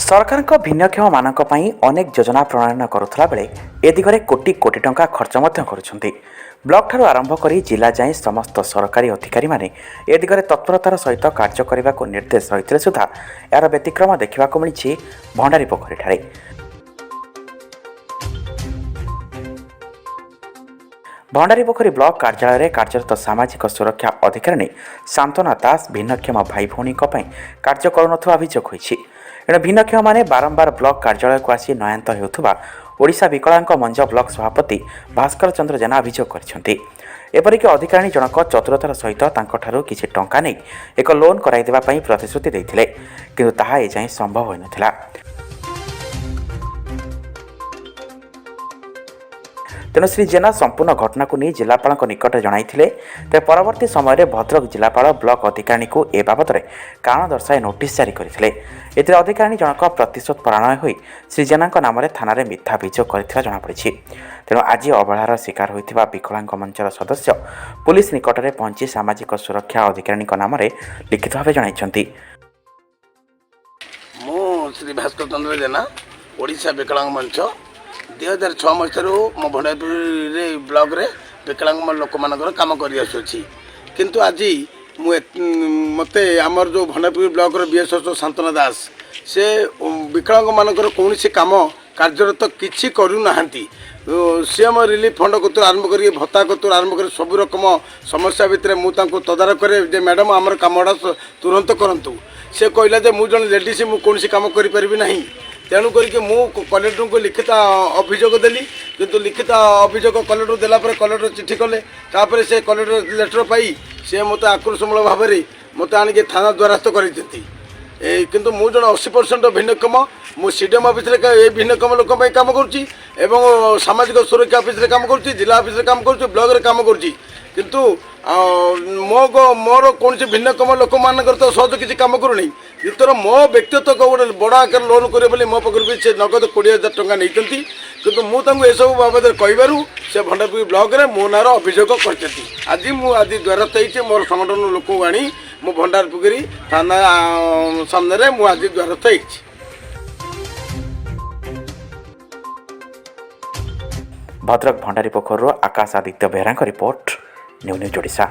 ସରକାରଙ୍କ ଭିନ୍ନକ୍ଷମମାନଙ୍କ ପାଇଁ ଅନେକ ଯୋଜନା ପ୍ରଣୟନ କରୁଥିଲା ବେଳେ ଏ ଦିଗରେ କୋଟି କୋଟି ଟଙ୍କା ଖର୍ଚ୍ଚ ମଧ୍ୟ କରୁଛନ୍ତି। ବ୍ଲକଠାରୁ ଆରମ୍ଭ କରି ଜିଲ୍ଲା ଯାଏଁ ସମସ୍ତ ସରକାରୀ ଅଧିକାରୀମାନେ ଏ ଦିଗରେ ତତ୍ପରତାର ସହିତ କାର୍ଯ୍ୟ କରିବାକୁ ନିର୍ଦ୍ଦେଶ ରହିଥିଲେ ସୁଦ୍ଧା ଏହାର ବ୍ୟତିକ୍ରମ ଦେଖିବାକୁ ମିଳିଛି ଭଣ୍ଡାରୀପୋଖରୀଠାରେ। ଭଣ୍ଡାରୀପୋଖରୀ ବ୍ଲକ କାର୍ଯ୍ୟାଳୟରେ କାର୍ଯ୍ୟରତ ସାମାଜିକ ସୁରକ୍ଷା ଅଧିକାରିଣୀ ସାନ୍ତ୍ୱନା ଦାସ ଭିନ୍ନକ୍ଷମ ଭାଇ ଭଉଣୀଙ୍କ ପାଇଁ କାର୍ଯ୍ୟ କରୁନଥିବା ଅଭିଯୋଗ ହୋଇଛି। ଏଣୁ ଭିନ୍ନକ୍ଷମମାନେ ବାରମ୍ବାର ବ୍ଲକ କାର୍ଯ୍ୟାଳୟକୁ ଆସି ନୟାନ୍ତ ହେଉଥିବା ଓଡ଼ିଶା ବିକଳାଙ୍ଗ ମଞ୍ଚ ବ୍ଲକ ସଭାପତି ଭାସ୍କର ଚନ୍ଦ୍ର ଜେନା ଅଭିଯୋଗ କରିଛନ୍ତି। ଏପରିକି ଅଧିକାରିଣୀ ଜଣକ ଚତୁରତାର ସହିତ ତାଙ୍କଠାରୁ କିଛି ଟଙ୍କା ନେଇ ଏକ ଲୋନ୍ କରାଇଦେବା ପାଇଁ ପ୍ରତିଶ୍ରୁତି ଦେଇଥିଲେ, କିନ୍ତୁ ତାହା ଏଯାଏଁ ସମ୍ଭବ ହୋଇନଥିଲା। ତେଣୁ ଶ୍ରୀ ଜେନା ସମ୍ପୂର୍ଣ୍ଣ ଘଟଣାକୁ ନେଇ ଜିଲ୍ଲାପାଳଙ୍କ ନିକଟରେ ଜଣାଇଥିଲେ। ତେବେ ପରବର୍ତ୍ତୀ ସମୟରେ ଭଦ୍ରକ ଜିଲ୍ଲାପାଳ ବ୍ଲକ ଅଧିକାରୀଙ୍କୁ ଏ ବାବଦରେ କାରଣ ଦର୍ଶାଇ ନୋଟିସ୍ ଜାରି କରିଥିଲେ। ଏଥିରେ ଅଧିକାରିଣୀ ଜଣକ ପ୍ରତିଶୋଧ ପରାୟଣ ହୋଇ ଶ୍ରୀ ଜେନାଙ୍କ ନାମରେ ଥାନାରେ ମିଥ୍ୟା ଅଭିଯୋଗ କରିଥିବା ଜଣାପଡ଼ିଛି। ତେଣୁ ଆଜି ଅବହେଳାର ଶିକାର ହୋଇଥିବା ବିକଳାଙ୍ଗ ମଞ୍ଚର ସଦସ୍ୟ ପୁଲିସ ନିକଟରେ ପହଞ୍ଚି ସାମାଜିକ ସୁରକ୍ଷା ଅଧିକାରୀଙ୍କ ନାମରେ ଲିଖିତ ଭାବେ ଜଣାଇଛନ୍ତି। ମୁଁ ଶ୍ରୀ ଭାସ୍କର ଚନ୍ଦ୍ର ଜେନା, ଓଡ଼ିଶା ବିକଳାଙ୍ଗ ମଞ୍ଚ। 2006 ମସିହାରୁ ମୋ ଭଣ୍ଡାରୀରେ ବ୍ଲକରେ ବିକଳାଙ୍ଗ ଲୋକମାନଙ୍କର କାମ କରି ଆସୁଅଛି। କିନ୍ତୁ ଆଜି ମୁଁ ମୋତେ ଆମର ଯେଉଁ ଭଣ୍ଡାରପୁର ବ୍ଲକର ବିଏସ୍ଏସ୍ ସାନ୍ତନା ଦାସ, ସେ ବିକଳାଙ୍ଗମାନଙ୍କର କୌଣସି କାମ କାର୍ଯ୍ୟରତ କିଛି କରୁନାହାନ୍ତି। ସିଏ ଆମ ରିଲିଫ୍ ଫଣ୍ଡ କତୁରୁ ଆରମ୍ଭ କରିକି, ଭତ୍ତା କତୁରୁ ଆରମ୍ଭ କରି ସବୁ ରକମ ସମସ୍ୟା ଭିତରେ ମୁଁ ତାଙ୍କୁ ତଦାରଖ କରେ ଯେ ମ୍ୟାଡ଼ାମ୍, ଆମର କାମଟା ତୁରନ୍ତ କରନ୍ତୁ। ସେ କହିଲା ଯେ ମୁଁ ଜଣେ ଲେଡ଼ିସ୍, ମୁଁ କୌଣସି କାମ କରିପାରିବି ନାହିଁ। ତେଣୁ କରିକି ମୁଁ କଲେକ୍ଟରଙ୍କୁ ଲିଖିତ ଅଭିଯୋଗ ଦେଲି। କିନ୍ତୁ ଲିଖିତ ଅଭିଯୋଗ କଲେକ୍ଟର ଦେଲା ପରେ କଲେକ୍ଟର ଚିଠି କଲେ। ତାପରେ ସେ କଲେକ୍ଟର ଲେଟର ପାଇ ସେ ମୋତେ ଆକ୍ରୋଶମୂଳକ ଭାବରେ ମୋତେ ଆଣିକି ଥାନା ଦ୍ୱାରସ୍ଥ କରିଛନ୍ତି। ଏ କିନ୍ତୁ ମୁଁ ଜଣେ 80% ଭିନ୍ନକ୍ଷମ। ମୁଁ ସି ଡି ଏମ୍ ଅଫିସରେ ଏଇ ଭିନ୍ନକ୍ଷମ ଲୋକଙ୍କ ପାଇଁ କାମ କରୁଛି ଏବଂ ସାମାଜିକ ସୁରକ୍ଷା ଅଫିସରେ କାମ କରୁଛି, ଜିଲ୍ଲା ଅଫିସରେ କାମ କରୁଛି, ବ୍ଲକରେ କାମ କରୁଛି। କିନ୍ତୁ ମୋର କୌଣସି ଭିନ୍ନକ୍ଷମ ଲୋକମାନଙ୍କର ତ ସହଜ କିଛି କାମ କରୁନି। ଦ୍ୱିତୀୟ, ମୋ ବ୍ୟକ୍ତିଗତ ଗୋଟେ ବଡ଼ ଆକାର ଲୋନ୍ କରିବେ ବୋଲି ମୋ ପାଖରୁ ବି ସେ ନଗଦ 20,000 ଟଙ୍କା ନେଇଛନ୍ତି। କିନ୍ତୁ ମୁଁ ତାଙ୍କୁ ଏସବୁ ବାବଦରେ କହିବାରୁ ସେ ଭଣ୍ଡାରପୁର ବ୍ଲକରେ ମୋ ନାଁର ଅଭିଯୋଗ କରିଛନ୍ତି। ଆଜି ମୁଁ ଆଜି ଦ୍ୱାରସ୍ଥ ହେଇଛି। ମୋର ସଂଗଠନ ଲୋକଙ୍କୁ ଆଣି ମୁଁ ଭଣ୍ଡାରପୋଖରୀ ଥାନା ସାମ୍ନାରେ ମୁଁ ଆଜି ଦ୍ୱାରସ୍ଥ ହେଇଛି। ଭଦ୍ରକ ଭଣ୍ଡାରୀପୋଖରୀରୁ ଆକାଶ ଆଦିତ୍ୟ ବେହେରାଙ୍କ ରିପୋର୍ଟ, ନ୍ୟୁ ନ୍ୟୁଜ୍ ଓଡ଼ିଶା।